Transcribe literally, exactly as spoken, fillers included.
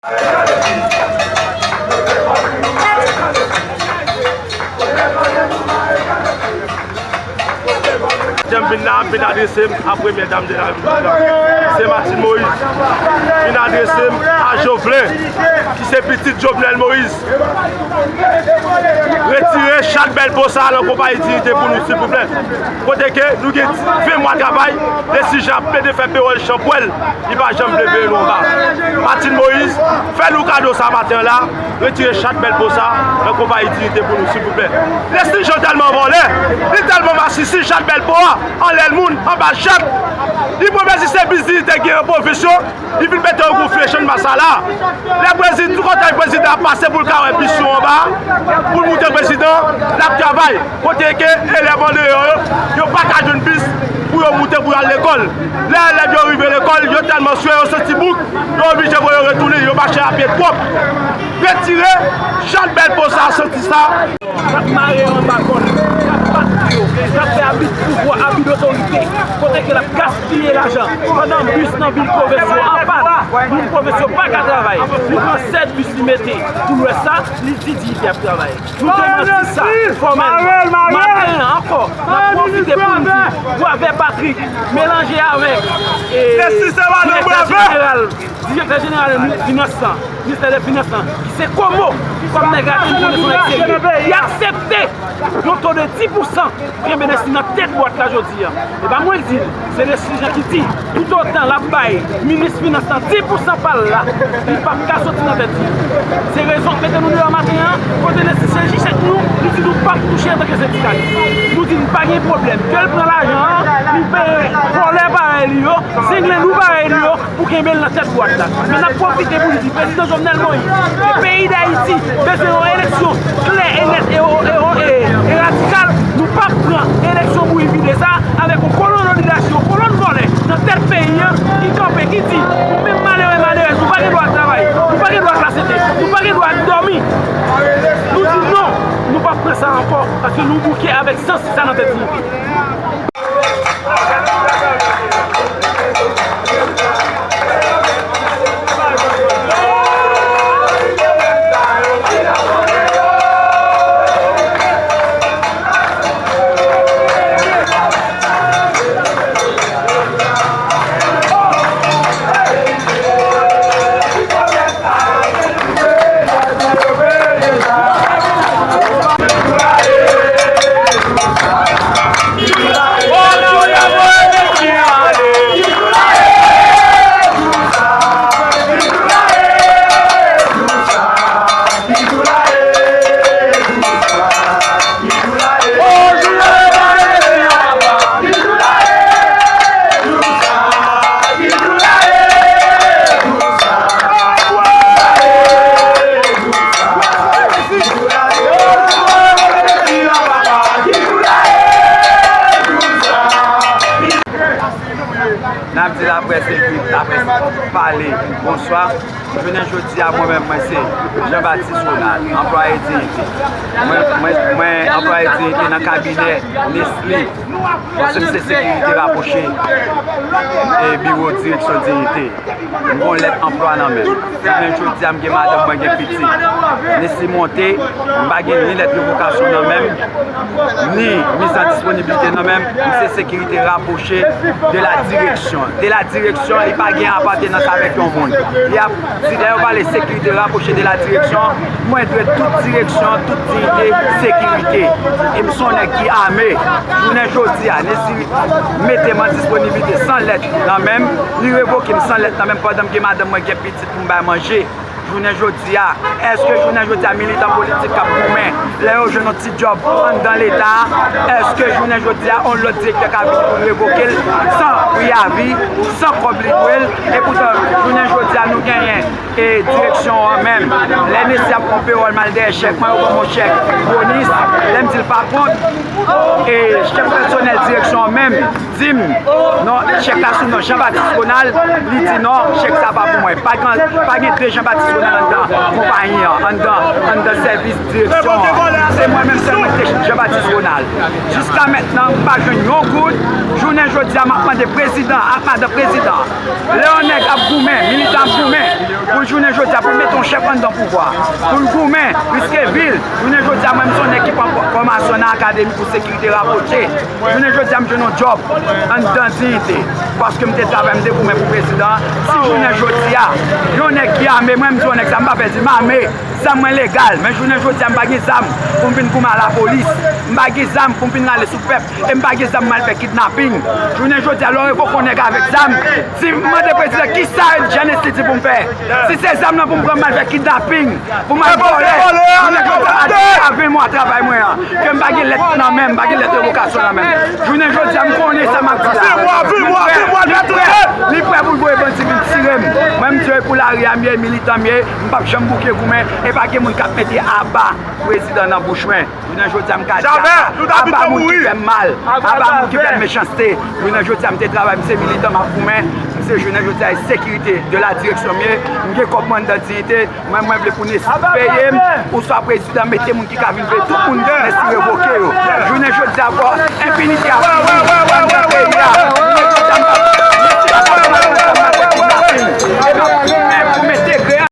Jan m vin la, m vin adrese m a premyè dam de la Repiblik la. Se Martine Moïse. Vin adrese m a Jovelin, ki se pitit Jovenel Moïse. Retire chat bèl po sa a nan konpayi Diyite pou nou, silvouplè. Kote ke nou gen ven mwa travay, lè si jan ap plede fè pewòl chanpwèl, li pa janm vle veye nou anba. Martine Moïse, fè nou kado sa maten an la, retire chat bèl po sa nan konpayi Diyite pou nou, silvouplè. Lè si jan tèlman vòlè, li tèlman masisi, chat bèl po a, anlè l moun, anba chat. Li pran mezi se biznis te gen an pwofesyon, li vin mete yo gon flech ann masala. Lè prezidan, tout kote prezidan ap pase pou l ka wè bis yo anba, pou l montre prezidan, l ap travay. Kote ke elèv andeyò yo, yo pa ka jwenn bis pou yo moute pou y al lekòl. Lè elèv yo rive lekòl, yo tèlman swe, yo santi bouk, yo oblije voye yo retounen, yo mache a pye twòp. Retire chat bèl po sa, santi sa. N ap mare yo anba kòd, n ap bat pou yo, n ap fè abi d pouvwa, abi d otorite, kote ke l ap gaspiye lajan. Pandan bis nan vil pwovens yo an pàn, moun pwovens yo pa ka travay. Nou pran sèt bis li mete pou lwès la, li di Diyite ap travay. Nou demanti sa fòmèlman. Maten an ankò, n ap pwofite pou n di, Bravè Patrick, melanje avèk, e, direktè jeneral, direktè jeneral finans lan, ministè de finans lan, ki se Komo, kòm nèg la, ki konnen se yon nèg serye, li aksepte yon to de dis pousan pou kenbe Nesly nan tèt bwat la jodi a. E pa mwen k di l, se Nesly Jean ki di, toutotan l ap bay minis finans lan dis pousan pa l la, li p ap ka soti nan tèt li. Se rezon k mete nou deyò maten an, kote Nesly sezi tèt nou, li di nou p ap touche antanke sendikalis. Nou di n pa gen pwoblèm, ke l pran lajan an, li peye vòlè parèy li yo, zenglen nou parèy li yo, pou kenbe l nan tèt bwat la. Men n ap pwofite pou n di, Prezidan Jovenel Moïse, ke peyi Dayiti bezwen yon eleksyon klè e nèt e, e, e, e, e radikal. Nou p ap pran eleksyon bouyi vide sa avèk yon kolon oligachi, yon kolon vòlè nan tèt peyi an ki kanpe, ki di, nou menm malere, malerèz, nou pa gen dwa travay, nou pa gen dwa lasete, nou pa gen dwa dòmi. Nou di non, nou p ap pran sa ankò, paske nou bouke avèk sansi sa nan tèt nou. N ap di laprès ekri, laprès pale, bonswa. Jounen jodi a, mwen menm, mwen se Jean Baptiste Ronald, anplwaye Diyite. Mwen, mwen, mwen anplwaye Diyite nan kabinè Nestlé. Paske m se sekirite rapwoche e biwo direksyon Diyite. M gen yon lèt anplwa nan men m. Jounen jodi a, m gen madanm mwen, gen pitit. Nestlé monte, m pa gen ni lèt revokasyon nan men m, ni miz an disponibilite nan men m. M se sekirite rapwoche de la direksyon. De la direksyon, li pa gen apartenans avèk yon moun. Li ap, si lè yo pale sekirite rapwoche de la direksyon, mwen dwe tout direksyon, tout diyite, sekirite. E m se yon nèg ki ame. Jounen jodi a, Nestlé mete m an disponibilite san lèt nan men m, li revoke m san lèt nan men m pandan m gen madanm mwen, gen pitit pou m bay manje. Jounen jodi a, èske jounen jodi a militan politik k ap goumen, lè yo jwenn yon ti djòb anndan Leta a, èske jounen jodi a yon lòt direktè ka vini pou l revoke l san preyavi, san kòb li dwe l? Epoutan, jounen jodi a nou genyen e direksyon an menm. Lè Nestlé ap pran pewòl m al dèyè chèk mwen, yo ban m yon chèk bonis. Lè m di l pa kont, e chèf pèsonèl direksyon an menm di m, non, chèk la sou non Jean Baptiste Ronald, li di non, chèk sa pa pou mwen. Pa gen, pa gen de Jean Baptiste Anndan konpayi an, anndan, anndan sèvis direksyon an. Se mwen menm sèlman ki te Jean Baptiste Ronald. Jiska mentnan, m pa jwenn yon goud. Jounen jodi a, m ap mande prezidan ak madan prezidan. Lè yon nèg ap goumen, militan ap goumen, pou l jounen jodi a, pou l mete yon chèf anndan pouvwa, pou l goumen, riske vi l. Jounen jodi a, mwen, m se yon nèg ki pran fòmasyon nan akademi pou sekirite rapwoche. Jounen jodi a, m jwenn yon djòb anndan Diyite. Paske m te travay, m te goumen pou prezidan an. Si jounen jodi a, yon nèg ki ame mwen, m di yon nèg sa, m pa pè di m ame. Zam mwen legal, men jounen jodi a, m pa gen zam pou m vin goumen a lapolis. M pa gen zam pou m vin rale sou pèp. E m pa gen zam m al fè kidnaping. Jounen jodi a, lè w revoke yon nèg avèk zam, di, mande prezidan, kisa Jan Nesly di pou m fè? Si se zam nan pou m pran, m al fè kidnaping, pou m al vòlè. Jounen jodi a, a ven mwa travay mwen an, ke m pa gen lèt nan men m, m pa gen lèt revokasyon nan men m. Jounen jodi a, m konnen sa m ap di la. Li prè, li prè pou l voye bandi vin tire m. Mwen, m di yo, e pou lari a m ye, militan m ye, m p ap janm bouke goumen, e pa gen moun k ap mete aba prezidan nan bouch mwen. Jounen jodi a, m ka di aba, aba moun ki fè m mal, aba moun ki fè m mechanste. Jounen jodi a, m te travay, m se militan, m ap goumen. M se jounen jodi a, e sekirite de la direksyon m ye. M gen kòb mwen anndan Diyite. Mwen, mwen vle pou Nesly peye m, oswa prezidan mete moun ki ka vin peye tout moun, Nesly revoke yo. Jounen jodi a, fò enpinite a fini anndan peyi a.